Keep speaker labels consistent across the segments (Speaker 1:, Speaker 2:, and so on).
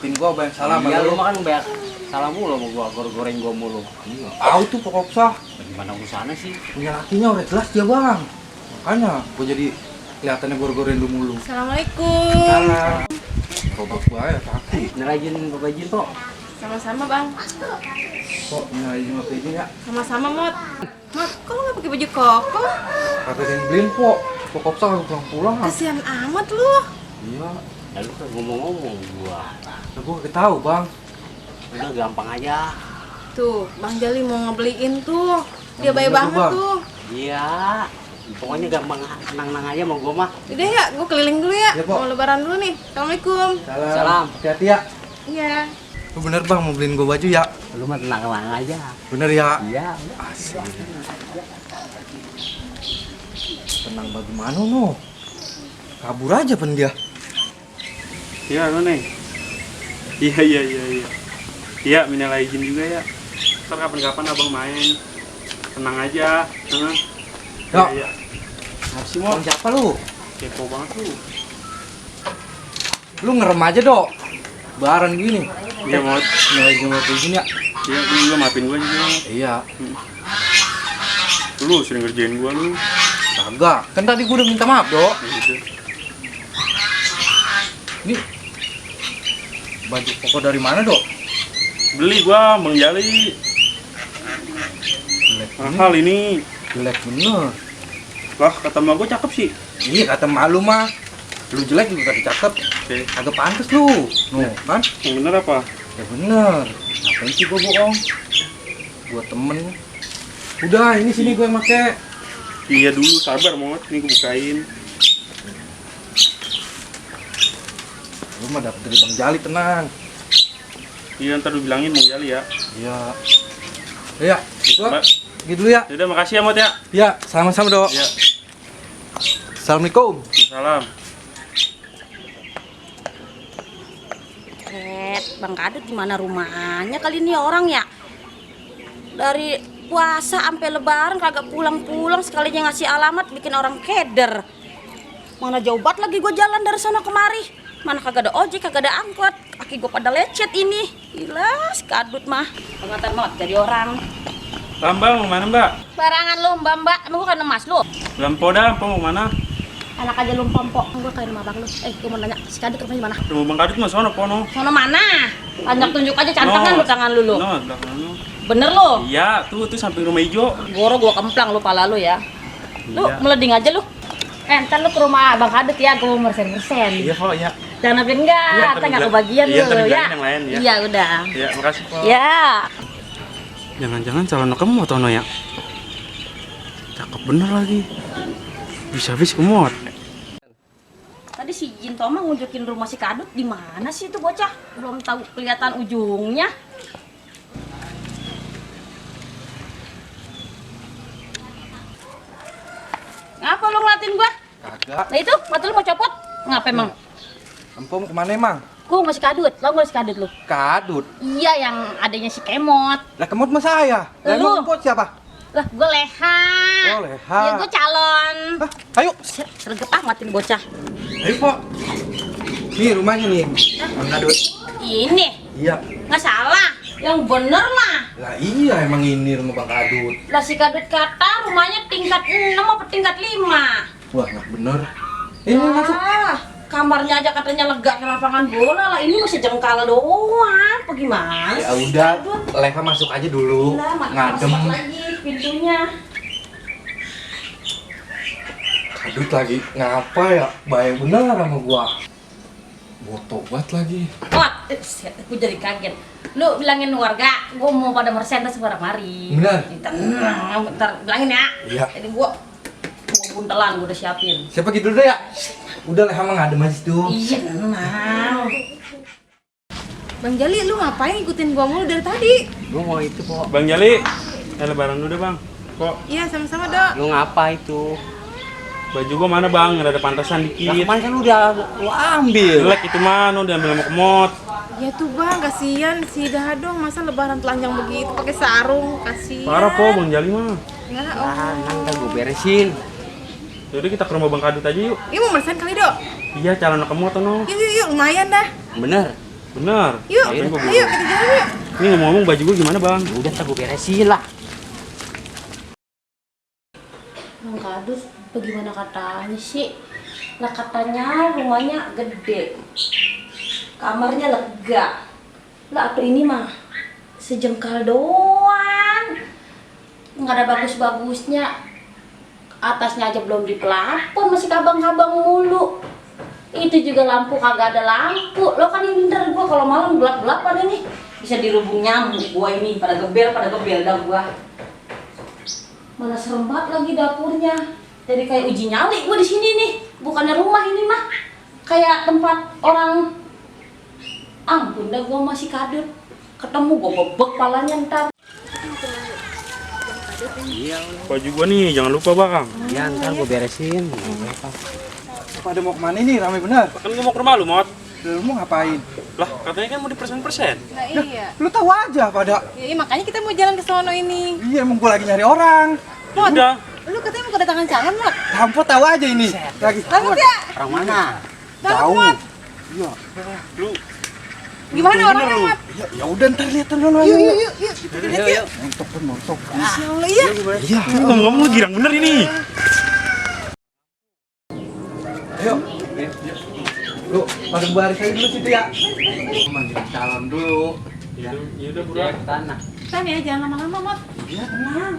Speaker 1: ngeliatin gua banyak salah sama
Speaker 2: Iya,
Speaker 1: lu.
Speaker 2: lu mah kan banyak salah mulu sama gua, goreng gua mulu.
Speaker 1: Iya. Tahu tuh pokok sah.
Speaker 2: Gimana urusannya sih?
Speaker 1: Punya lakinya udah jelas dia bang. Makanya gua jadi kelihatannya gor-gorin lu mulu.
Speaker 3: Assalamualaikum.
Speaker 1: Salah. Robot gua ya kaki.
Speaker 2: Nilaiin Bapak Jin, Pok.
Speaker 3: Sama-sama bang.
Speaker 1: Kok nyalain sama kayak gini ya?
Speaker 3: Sama-sama Mot. Mot, kok lu nggak pakai baju koko?
Speaker 1: Kagak ada yang beliin kok. Pokok sah pulang-pulang.
Speaker 3: Kasihan amat lu.
Speaker 1: Iya.
Speaker 2: Lalu kan ngomong-ngomong gua.
Speaker 1: Nah, gua kagak tahu bang.
Speaker 2: Udah gampang aja.
Speaker 3: Tuh, Bang Jali mau ngebeliin tuh. Dia baik
Speaker 1: Bener tuh,
Speaker 3: banget
Speaker 1: Bang.
Speaker 3: tuh.
Speaker 2: Iya. Pokoknya gampang, tenang-tenang aja sama gua mah.
Speaker 3: Udah ya, gue keliling dulu ya.
Speaker 1: Iya, Pok.
Speaker 3: Mau lebaran dulu nih. Assalamualaikum.
Speaker 2: Salam.
Speaker 1: Hati-hati ya.
Speaker 3: Iya.
Speaker 1: Lu bener bang mau beliin gua baju ya?
Speaker 2: Lu mah tenang-tenang aja.
Speaker 1: Bener ya?
Speaker 2: Iya.
Speaker 1: Asik. Tenang bagaimana no? Kabur aja pen dia.
Speaker 4: Iya, lo nih. Iya. Iya, minal izin juga ya. Ntar kapan-kapan abang main. Tenang aja. Tenang.
Speaker 1: Yuk.
Speaker 4: Iya.
Speaker 1: Apa sih mau? Siapa lu?
Speaker 4: Kepo banget lu.
Speaker 1: Lu ngerem aja dok. Baran gini.
Speaker 4: Iya, Mot.
Speaker 1: Nilai jumlah kayak gini ya?
Speaker 4: Iya, lu juga maafin gua juga.
Speaker 1: Iya.
Speaker 4: Lu sering ngerjain gua lu.
Speaker 1: Kagak. Kan tadi gua udah minta maaf dok.
Speaker 4: Ya gitu.
Speaker 1: Ini baju koko dari mana dok?
Speaker 4: Beli gua, Bang Jali.
Speaker 1: Jelek
Speaker 4: Mahal ini.
Speaker 1: Jelek bener.
Speaker 4: Lah, kata emak gua cakep sih.
Speaker 1: Iya kata malu mah. Lu jelek juga kata cakep.
Speaker 4: Oke.
Speaker 1: Agak pantes lu. Nuh kan?
Speaker 4: Yang bener apa?
Speaker 1: Ya bener. Ngapain sih gua bohong? Gua temen. Udah ini sini gue make.
Speaker 4: Iya dulu, sabar Mot. Ini gua bukain.
Speaker 1: Lu mah dapet dari Bang Jali tenang.
Speaker 4: Iya, ntar lu bilangin Bang Jali ya.
Speaker 1: Iya. Iya. Gua
Speaker 4: Mbak.
Speaker 1: gitu dulu ya.
Speaker 4: Yaudah, makasih ya Mot ya.
Speaker 1: Iya, sama-sama dok.
Speaker 4: Iya.
Speaker 1: Assalamualaikum.
Speaker 4: Salam.
Speaker 5: Bang Kadut gimana rumahnya kali ini orang ya? Dari puasa sampai lebaran kagak pulang-pulang, sekalinya ngasih alamat bikin orang keder. Mana jauh banget lagi gue jalan dari sana kemari. Mana kagak ada ojek, kagak ada angkot. Kaki gue pada lecet ini. Gila, si Kadut mah. Pengantar banget jadi orang.
Speaker 4: Mbak, mau mana Mbak?
Speaker 5: Barangan lu mbak, emang gue kan emas lu.
Speaker 4: Lampo dah, mau mana?
Speaker 5: Anak aja lu pompok, gue kayak rumah bang lu. Gue mau nanya, si Kadut rumahnya mana?
Speaker 4: Rumah Bang Kadut mah sono pono.
Speaker 5: Sono mana? Tunjuk tunjuk aja cantangan lu tangan lu lu.
Speaker 4: No, belakang lu.
Speaker 5: Bener lu?
Speaker 4: Iya, tuh samping rumah hijau.
Speaker 5: Goro gua kemplang lu pala lu ya. Lu
Speaker 4: Iya.
Speaker 5: meleding aja lu. Ntar lu ke rumah Bang Kadut ya, gua mau mersen-mersen.
Speaker 4: Iya, Pak, ya.
Speaker 5: Jangan apa
Speaker 4: Iya,
Speaker 5: enggak,
Speaker 4: ntar
Speaker 5: ntar nggak
Speaker 4: bilang-
Speaker 5: kebagian
Speaker 4: iya,
Speaker 5: lu
Speaker 4: ntar
Speaker 5: ya.
Speaker 4: bilangin yang lain, ya.
Speaker 5: Iya udah.
Speaker 4: Iya, makasih, Pak.
Speaker 5: Ya.
Speaker 4: Jangan-jangan calon kamu atau no ya? Cakep bener lagi. Bisa habis kemot.
Speaker 5: Tadi si Jin Toma ngunjukin rumah si Kadut di mana sih itu bocah? Belum tahu kelihatan ujungnya. Ngapa lu ngeliatin gua?
Speaker 1: Kagak.
Speaker 5: Nah itu, mata lu mau copot? Ngapa emang?
Speaker 1: Empom kemana emang?
Speaker 5: Gua nggak si Kadut, lo nggak si Kadut lu?
Speaker 1: Kadut.
Speaker 5: Iya yang adanya si Kemot.
Speaker 1: Lah kemot mah saya. Lah
Speaker 5: Lu.
Speaker 1: emang empot siapa?
Speaker 5: Lah gue Leha.
Speaker 1: Oh, Leha.
Speaker 5: Ya gue calon.
Speaker 1: Hah, ayo.
Speaker 5: Sergep matiin bocah.
Speaker 1: Ayo Pok. Nih rumahnya nih. Bang Kadut.
Speaker 5: Ini
Speaker 1: Iya.
Speaker 5: nggak salah. Yang bener lah.
Speaker 1: Lah iya emang ini rumah Bang Kadut.
Speaker 5: Lah si Kadut kata rumahnya tingkat 6 apa tingkat 5.
Speaker 1: Wah nggak bener. Ini masuk.
Speaker 5: Kamarnya aja katanya lega ke lapangan bola lah. Ini masih jengkal doang. Apa gimana
Speaker 1: Ya
Speaker 5: sih,
Speaker 1: udah,
Speaker 5: Kadut?
Speaker 1: Leha masuk aja dulu.
Speaker 5: Gila,
Speaker 1: Ngadem.
Speaker 5: masuk lagi pintunya.
Speaker 1: Kadut lagi ngapa ya? Baik bener sama gua. Botobat lagi.
Speaker 5: Wah, aku jadi kaget. Lu bilangin warga, gua mau pada mersendas sebarang mari.
Speaker 1: Bener.
Speaker 5: Tenang, bentar bilangin ya.
Speaker 1: Iya.
Speaker 5: Jadi gua buntelan gua udah siapin.
Speaker 1: Siapa gitu dulu ya? Udah Leha mah ngadem aja situ.
Speaker 5: Iya, tenang.
Speaker 3: Bang Jali, lu ngapain ngikutin gua mulu dari tadi?
Speaker 2: Gua mau itu, Pok.
Speaker 4: Bang Jali, lebaran dulu deh, Bang. Kok
Speaker 3: Iya, sama-sama dok.
Speaker 2: Lu ngapa itu?
Speaker 4: baju gua mana, Bang? Ada pantasan
Speaker 2: Lah,
Speaker 4: dikit.
Speaker 2: kemarin kan lu ambil.
Speaker 4: Jelek itu mah, nu diambil sama kemot.
Speaker 3: Ya tuh bang, kasihan si Dadong masa lebaran telanjang begitu pakai sarung, kasihan.
Speaker 4: Parah, Po, Bang Jali mah.
Speaker 3: Ya,
Speaker 2: Ah,
Speaker 3: oh.
Speaker 2: ntar gua beresin.
Speaker 4: Yaudah kita ke rumah Bang Kadut aja yuk.
Speaker 3: Ini mau mersen kali dok?
Speaker 4: Iya, calon kemot atau no?
Speaker 3: Yuk, lumayan dah.
Speaker 2: Bener.
Speaker 4: Bener.
Speaker 3: Yuk,
Speaker 4: Ngapain gua
Speaker 3: ayo kita jalan yuk.
Speaker 4: Ini ngomong-ngomong baju gue gimana bang?
Speaker 2: Udah ntar gue beresin lah.
Speaker 5: Bang Kadus, bagaimana katanya sih? Lah katanya rumahnya gede, kamarnya lega. Lah atau ini mah sejengkal doang, nggak ada bagus-bagusnya. Atasnya aja belum dipelafon, masih kabang-kabang mulu. Itu juga lampu kagak ada lampu. Lo kan ini ntar gua kalau malam gelap-gelapan ini bisa dirubung nyamuk gua ini pada gebel dah gua. Mana serem banget lagi dapurnya. Jadi kayak uji nyali gua di sini nih. Bukannya rumah ini mah. Kayak tempat orang. Ampun dah gua masih kadut. Ketemu gua bebek palanya ntar.
Speaker 2: Iya,
Speaker 4: Baju gue nih jangan lupa bang.
Speaker 2: iya ntar gue beresin.
Speaker 1: Pada mau kemana nih? Ramai benar.
Speaker 4: Kan gue mau ke rumah lu Mot.
Speaker 1: Lu mau ngapain?
Speaker 4: Lah katanya kan mau di persen.
Speaker 3: Nah iya.
Speaker 1: Lu tahu aja pada.
Speaker 3: Ya, iya, makanya kita mau jalan ke sono ini.
Speaker 1: Iya, emang gua lagi nyari orang.
Speaker 4: Udah.
Speaker 3: Lu katanya mau kedatangan calon, Mat.
Speaker 1: Lampu tahu aja ini. Lagi.
Speaker 3: Selamat ya.
Speaker 2: Orang mana?
Speaker 1: Jauh. Iya.
Speaker 4: Lu
Speaker 3: Gimana orangnya, Mat?
Speaker 1: Ya udah ntar lihat dulu.
Speaker 3: Yuk, yuk, yuk, yuk. Kita lihat yuk.
Speaker 1: Montok.
Speaker 3: Masya Allah, iya.
Speaker 1: Iya.
Speaker 4: ini ngomong-ngomong lu girang bener ini.
Speaker 1: Ayo. Lu, pada baris aja dulu situ ya. Manggil calon dulu.
Speaker 4: Ya udah bro.
Speaker 2: Dia ke tanah.
Speaker 3: Kan ya, jangan lama-lama, Mat.
Speaker 1: Iya, tenang.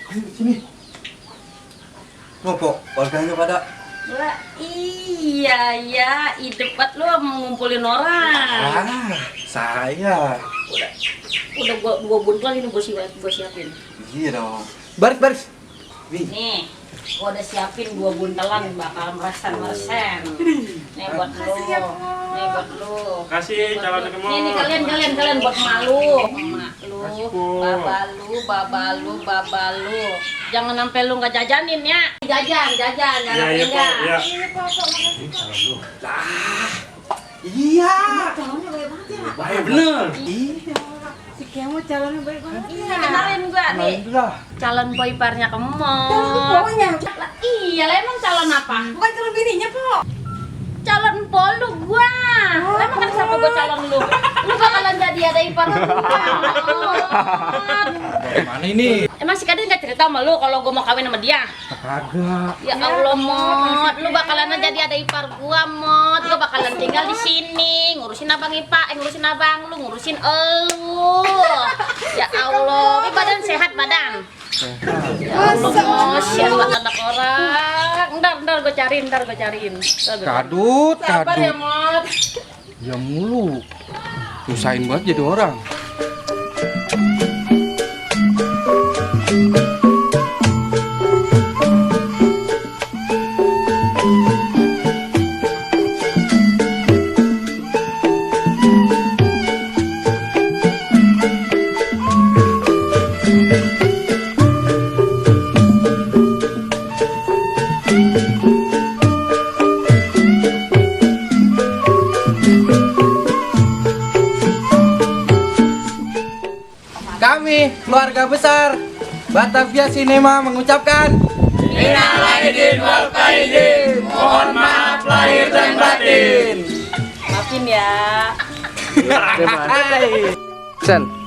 Speaker 1: Ayo sini. Ngopo, warganya pada.
Speaker 5: Wah, iya ya, hidup banget lu mau ngumpulin orang.
Speaker 1: Saya.
Speaker 5: Udah gua buntel ini gua siapin.
Speaker 1: Iya dong. Baris.
Speaker 5: Nih, gua udah siapin 2 buntelan bakal meresen. Nih buat lu. Nih buat lu.
Speaker 4: Kasih calon ke Mot.
Speaker 5: Nih kalian buat malu. Emak lu, baba lu. Jangan sampai lu nggak jajanin ya. Jajan, jangan
Speaker 4: Iya Pak. Iya.
Speaker 1: Iya.
Speaker 3: Calonnya baik banget ya.
Speaker 4: Bahaya bener.
Speaker 1: Iya.
Speaker 3: Si Kemo calonnya baik banget.
Speaker 5: Iya, kenalin gua nih.
Speaker 1: Alhamdulillah.
Speaker 5: Calon boy parnya ke mall.
Speaker 3: Calon bawahnya.
Speaker 5: Lah, iya lah emang calon apa?
Speaker 3: Bukan calon bininya, Po.
Speaker 5: Calon empol lu gua. Lah, emang kan siapa gua calon lu? Lu bakalan jadi ada ipar gua.
Speaker 1: Mana ini?
Speaker 5: Emang si Kadin nggak cerita sama lu kalau gua mau kawin sama dia?
Speaker 1: Kagak.
Speaker 5: Ya Allah, Mot, lu bakalan jadi ada ipar gua, Mot. Gua bakalan tinggal di sini, ngurusin abang Ipa, ngurusin abang lu, ngurusin elu. Ya Allah, ini badan sehat badan. Ya Allah, Mot, siapa anak orang? Ntar gua cariin.
Speaker 1: Kadut.
Speaker 5: Sabar ya, Mot.
Speaker 1: Ya mulu. Usahain banget jadi orang. Kami, keluarga besar Batavia Cinema mengucapkan
Speaker 4: Minal aidin wal faizin. Mohon maaf lahir dan batin.
Speaker 5: Maafin ya.
Speaker 1: Sen.